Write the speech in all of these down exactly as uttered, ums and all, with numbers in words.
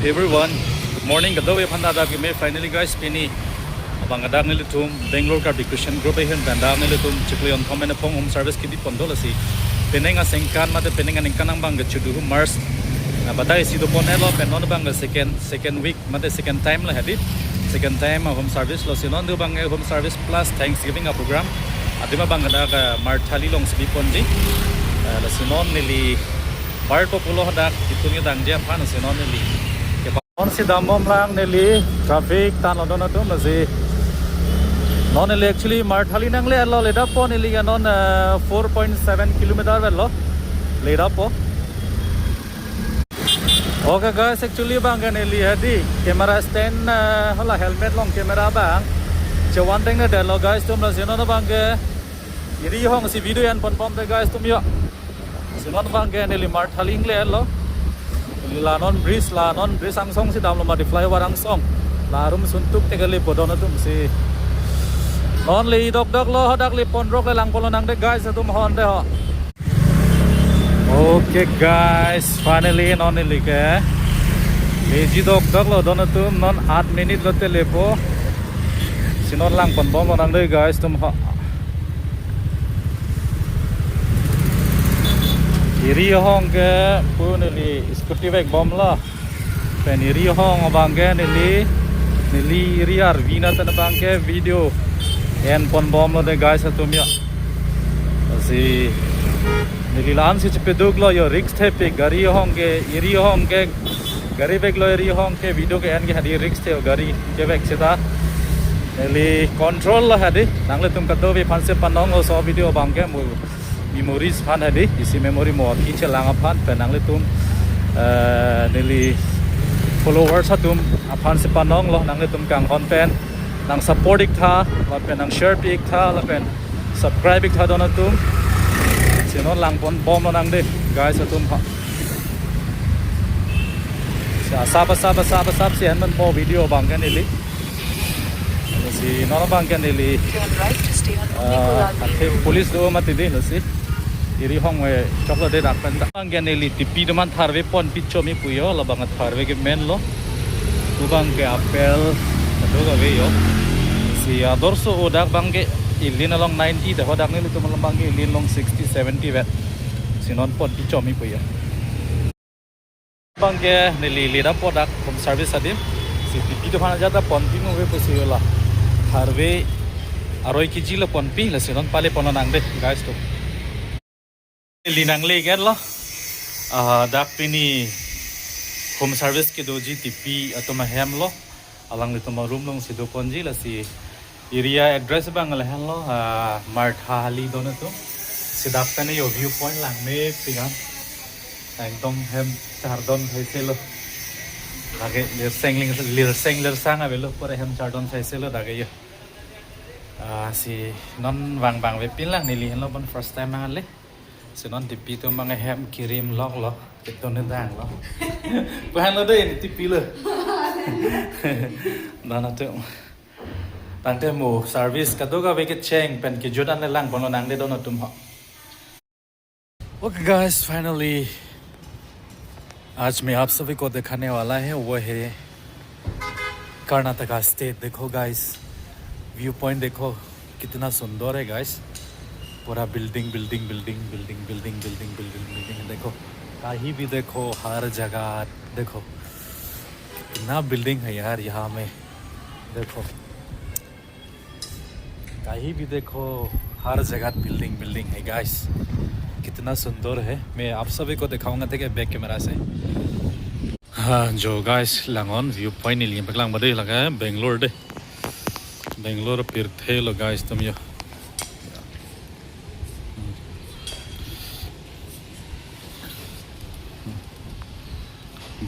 Everyone, good morning. Kadokave aphan adap keme. Finally guys, pini abang adak nelitum Bangalore Karbi Christian Group ahin pen adak nelitum chiklo kethom pen apong home service kebi pon do lasi. Penang aningkan mate penang aningkan angbong ke chudu hu March. Nah, batai si do pon-etlo pen non abang ke second, second week mate second time lo hedi. Second time a home service lo, si non do abang ke home service plus Thanksgiving a program. Adim abang ke dak, eh, Marthali along si bi ponji. Eh, lasi non neli bar po pulo hadak itum yo dangji aphan, si non neli non si dambomlang, neli traffic tan lo don atum lasi. Non neli actually Marthali nangle-etlo, ledappo neli ke non, eh, four point seven kilometer avelo. Ledappo. Okay guys, actually abang ke neli hedi camera stand, eh, hala helmet along camera abang chevan tengnedetlo guys atum, lasi non abang ke eri hong si video en ponbomde guys atum yo. Si non abang ke neli Marthali nangle-etlo. Neli la non bridge, la non bridge angsong si damlo mati, flyover angsong. La arum suntuk te kali po don atum si. Non le dokdoklo, hadak le pondrok le lang polo nangde guys atum, hon de ho. Okay guys, finally non neli ke leji dokdoklo don atum, non aat minute lote lepo. Si non lang ponbomlo nangde guys atum ho. Eri hong ke pu neli scooty vekbomlo. Pen eri hong abang ke neli, neli eri arvi na tan abang ke video en ponbomlo de guys atum yo. Si neli la-an si chepeduklo yo, risk thepik, gari hong ke, eri hong ke, gari veklo eri hong ke video ke-en ke hedi risk the, gari kevek seta. Neli control lo hedi, nanglitum kadokave aphan si panong oso video abang ke mo memories aphan hedi, isi memory mo kichelang aphan pen nanglitum, eh, neli followers atum aphan si panonglo, nanglitum kanghon pen nang support ik tha, lapen nang share pi ik tha, lapen subscribe ik tha don atum. Si non lang ponbomlo nangde guys atum ha. Si asap asap asap asap si en ponpo video abang ke neli. Si non abang ke neli, Turn right to stay on ah, Mummy Gulab athe Road. Police do mati de lasi. Eri hong ve choklo de dak pen ta. Abang ke neli tipi teman tharve ponpi chomi pu yo, labang tharve ke menlo. Pu abang ke apple, kadokave yo. Si ador so o dak abang ke ilin along ninety, dak hadak nelitum along abang ke ilin along sixty, seventy vet. Si non ponpi chomi pu yo. Abang ke neli ledappo dak home service adim. Si tipi teman ajat ta ponpi mo ve pusi yo la. Tharve aroi kg lo ponpi, lasi non pale ponlo nangde guys atum. Neli nangle-etlo. Ah, dak pini home service kedoji tipi atum ahem lo. Alanglitum a-room along si do ponji, lasi area address abang lahenlo, ah, Marthali don atum. Si dak pen yo viewpoint langmepik an. Ekdom hem chardon thaiselo. Lake lirseng ling-, lirseng lirsang avelo, pura hem chardon thaiselo dak yo. Ah, si non vang vangvepinlang, neli henlo bon first time angle. Si non tipi atum abang hem kirim loklo, keton danglo. Pu henlo de, neli tipi lo. Don atum. Tangte mo service kadokave kecheng pen kejut an le lang ponlo nangde don atum ho. Okay guys, finally आज मैं आप सभी को दिखाने वाला है, वो है कर्नाटका स्टेट। देखो गाइस, व्यू पॉइंट देखो, कितना सुंदर है गाइस। पूरा building, building, building, building, building, building, building, building. देखो, कहीं भी देखो, हर जगह देखो, कितना बिल्डिंग है यार यहाँ में। देखो, कहीं भी देखो, हर जगह बिल्डिंग, बिल्डिंग है गाइस। कितना सुंदर है, मैं आप सभी को दिखाऊंगा, ठीक है, बैक कैमरा से। Ha, jo guys, lang-on view point neli paklang bade, lake Bangalore de. Bangalore pirthe lo guys atum yo.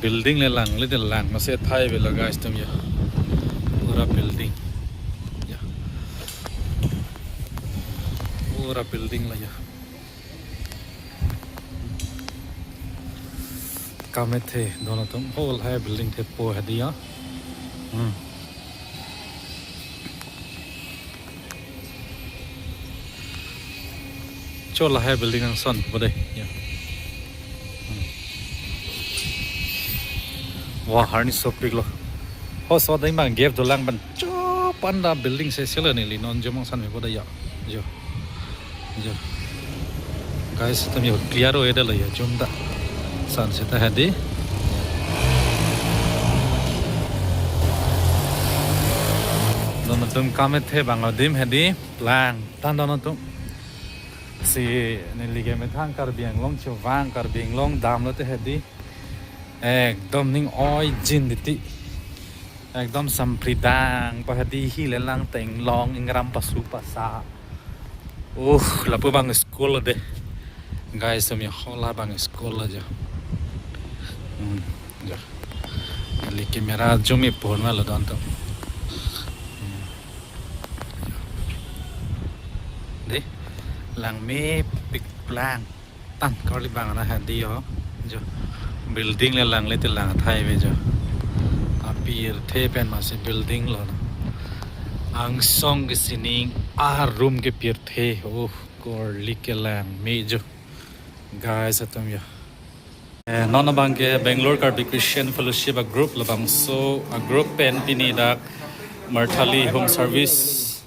Building le lang, le de lang, masi athai avelo guys atum yo. Pura building. Ya. Pura building lo ya. Kamethe don atum, ho lahai building thepo hedi ya. Hmm. Cho lahai building angson po de ya. Hmm. Wah, arni sopik lo. Ho so dai ma gap dolang ban. Cho panda building se selo neli non jomong san me boda ya. Jo. Jo. Guys, tumi ho clear o eda lo ya jom da. San seta hedi. Don atum kame the bang adim hedi. Lang. Tan don atum. Si neli ke methang Karbi Anglong chevang Karbi Anglong dam lote hedi. Ekdom ning oi jin titi. Ekdom sampridang pa hedi, hi le lang tenglong ingram pasu pasa. Uh, lapu bang school lo de. Guys, tumi ho la bang school lo jo. Hmm, jo. Neli camera zoom i pon ma lo don to. Hmm. De, lang mepik lang. Tan karli bang na hedi ho. Jo. Building le lang le te lang athai ve jo. Apirthe pen masi building lo. Angsong ke sining arum ke pirthe. Oh, karli ke lang me jo. Guys, atum jo. Eh, non abang ke Bangalore Karbi Christian Fellowship a group labangso a group pen pini dak Marthali Home Service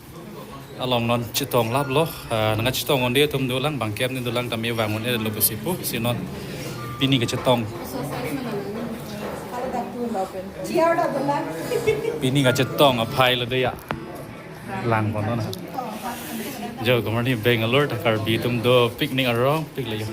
along non chetong lap lo. Ah, nang chetong onde atum dolang bang kem ni dolang tame vang on lo besi pu si non pini kachetong. Pini kachetong aphai lo de ya. Lang kono na. Jo, good morning, Bangalore, ta Karbi atum dopik ning arong pik le jo.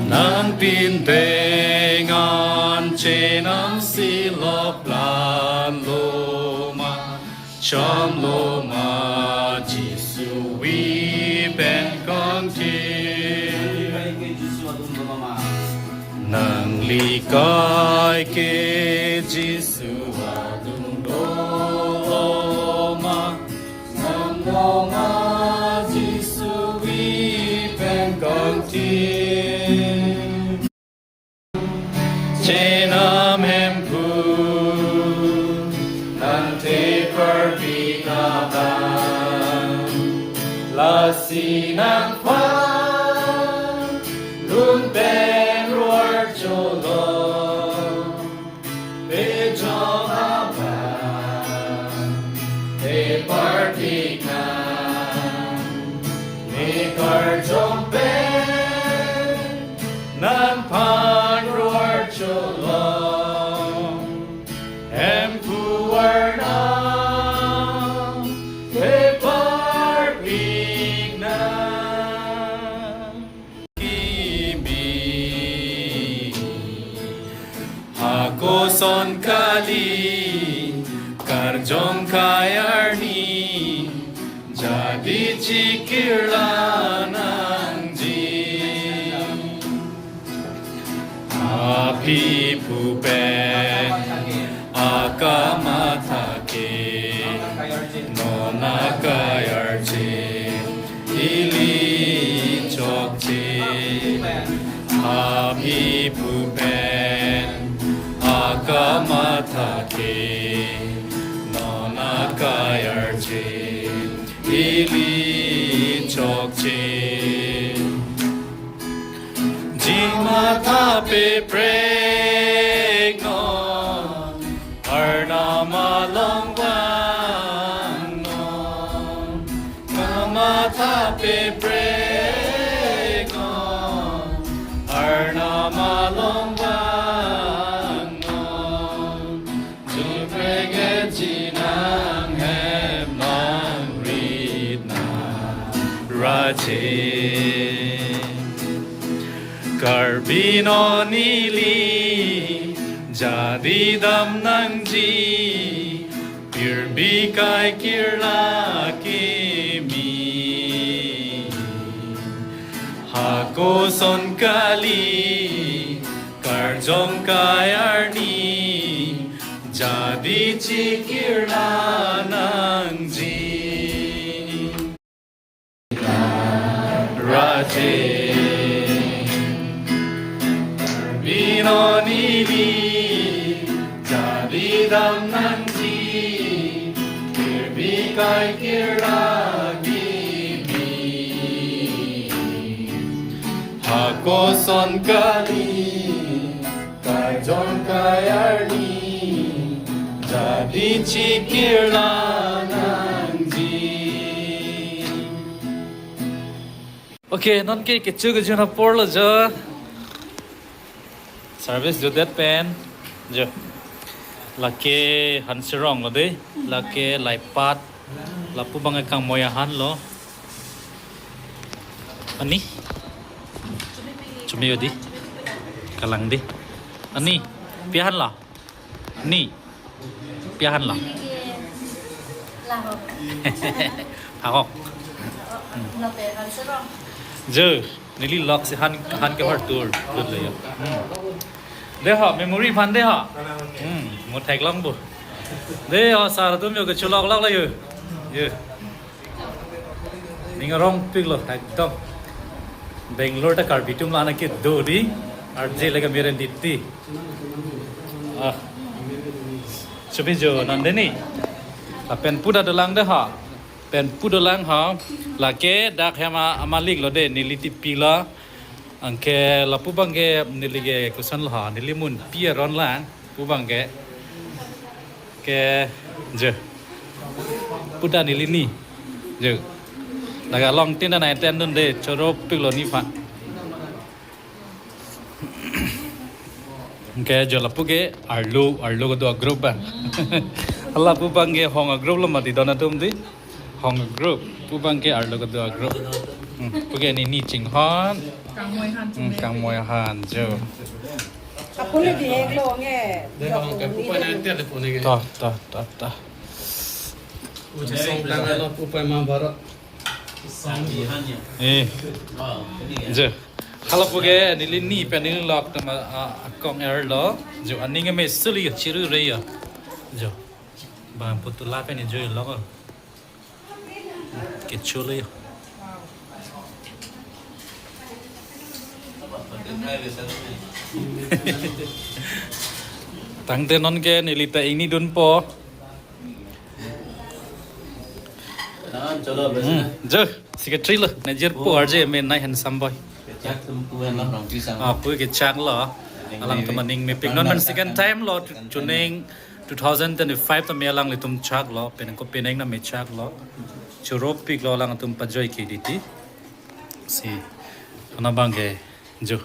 Nangpin pengan chenam si lok plan lo ma, cham lo ma, Jisu vi pen kangthir. Nangli kai ke Jisu adung dolo ma, nang doma Jisu vi pen kangthir. Chenam Hemphu nangthe parpi nabang, lasi nangphan lun pen ruar cholo. Pejok abang, te parpik nang, ne karjong pen, nangphan ruar cholo. Hemphu Arnam, te parpik nang. Kimi ha koson kali, karjong kai arni, jadi chikirla nangji. Aphi phu pen akamatha ke, non akai arje ili chokche. Aphi phu pen akamatha ke, non akai arje ili chokche. Jingmatha peprek non, Arnam along vang non. Kamatha peprek non, Arnam along vang non. Juprek et jinang hem nang rit nang raje. Karbi non ili jadi dam nangji, pirbi kai kirla kimi. Ha koson kali, karjong kai arni, jadi chikirla nangji. Raje. Karbi non ili, jadi dam nangji, pirbi kai kirla kimi. Ha Koson kali, kajong kayarni, jadi chikirla nangji. Okay, non ke kecho kejun apor lo jo. Service jodet pen jo. Lake Hanserong lo de, lake Laipat, lapu bang kangmoi ahan lo. Ani? Chumi yo di. Kalang di. Ani, pi ahan lo? Ni. Pi ahan lo? Phakok. Jo, neli lok si han, han kehor tur. Good lo yo. Hmm. De ho, memory aphan de ho. Hmm, mo theklong bo. De ho, sar atum yo kecholok lok lo yo. Yo. Ning arongpik lo, ekdom. Bangalore ta Karbi atum la nangkedo di, arje lake meren diti. Ah. Chumi jo non de ni. Lapen pu ta dolang de ha. Pen pu dolang ha. Lake dak hem amalik lo de, neli tipi lo. Anke lapu bang ke neli ke koson lo ha, neli munpi aron lang. Pu bang ke. Ke, jo. Pu ta neli ni. Jo. Laga long tin ta nai ten dun de, choropik lo nephan. Ke jo lapu ke arlo, arlo kedo a-group bang. Lapu bang ke Hong a-group lo mati don atum di. Hong a-group. Pu bang ke arlo kedo a-group. Hmm, pu ke ni ni chinghon. Kangmoi ahan. Hmm, kangmoi ahan jo. Apuni bihek lo nge. De hong ke pu pai nang tia de pu ni ke. Ta, ta, ta, ta. Uche song tang lo pu pai Mahabharat. Eh. Je. Halapu ke neli ni pen neli lok tama, ah, akong er lo. Jo aning me suli chiru re ya. Jo. Bang putula pen ni jo lo. Kecho lo yo. Tangte non ke neli ta ingni dunpo. Hmm, jo, secretary lo, manager po, R J, main nai handsome boy. Ah, pu kechak lo. Alangtum aning mepik. Non man second time lo, chuning two thousand twenty-five tame alanglitum chak lo, pen ko penang na me chak lo. Choropik lo alangtum pajoi ke diti. Si, kona bang ke, jo.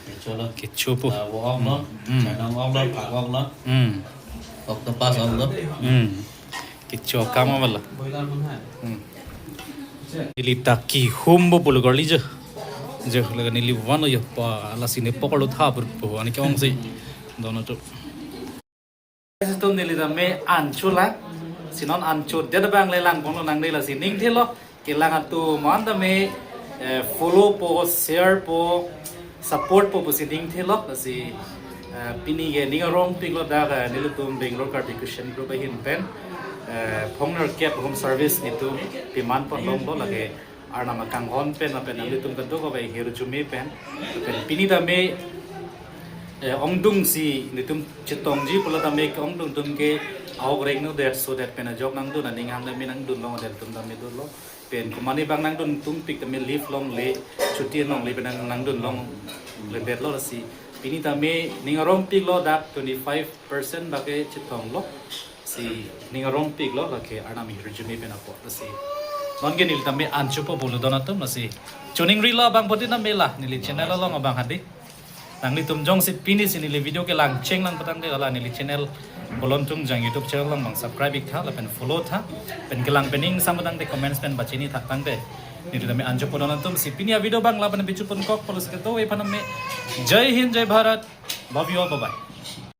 Kecho lo. Kecho pu. Ah, wo-ok lo. Hmm. Chanang ok lo, phak ok lo. Hmm. Octopus ok lo. Hmm. Kecho akam abang lo. Boiler man hai. Hmm. Neli ta kehum bo pulo garli jo. Jo, laga neli van lo yo pa, lasi ne poklo tha pur po, ani ke ong si. Dono tu. Situm neli tame ancho lang. Si non anchodet abang le langpon lo nang de, lasi ning thelo. Kelang atum an tame, eh, follow po, share po, support po pusi ning thelo. Lasi, eh, pini ke ning arongpik lo dak, eh, nelitum Bangalore Karbi Christian Group ahin pen, eh, phongnerkep home service netum piman pon longlo, lake Arnam akanghon pen, lapen nanglitum kadokave hirjume pen. Lapen pini tame, eh, ongdung si netum chetongji pulo tame ke ongdung atum ke aok rengnodet sodet pen ajok nangdun, aning hang tame nangdun longdet atum tame dunlo. Pen komane bang nangdun tungpik tame leave longle, chuti longle pen nang, nangdun longledet lo. Lasi pini tame ning arongpik lo dak twenty-five percent bang ke chetonglo. Si ning arongpik lo, lake Arnam ahirjume pen apot. Lasi non ke neli tame ancho po pulo don atum, lasi chuning ri lo bang poti na mela neli channel along abang hadi. Nanglitum jongsi pini si neli video kelang cheng nang patang de, hala neli channel Bolon Tungjang YouTube channel along bang subscribe ik tha, lapen follow tha, pen kelang pen ingsam patang de, comments pen pachini thak tang de. Neli tame ancho po don atum, si pini a-video bang lapen bichu pon kok pulo si kedo e paname. Jai Hind, Jai Bharat. Love you all. Bye bye.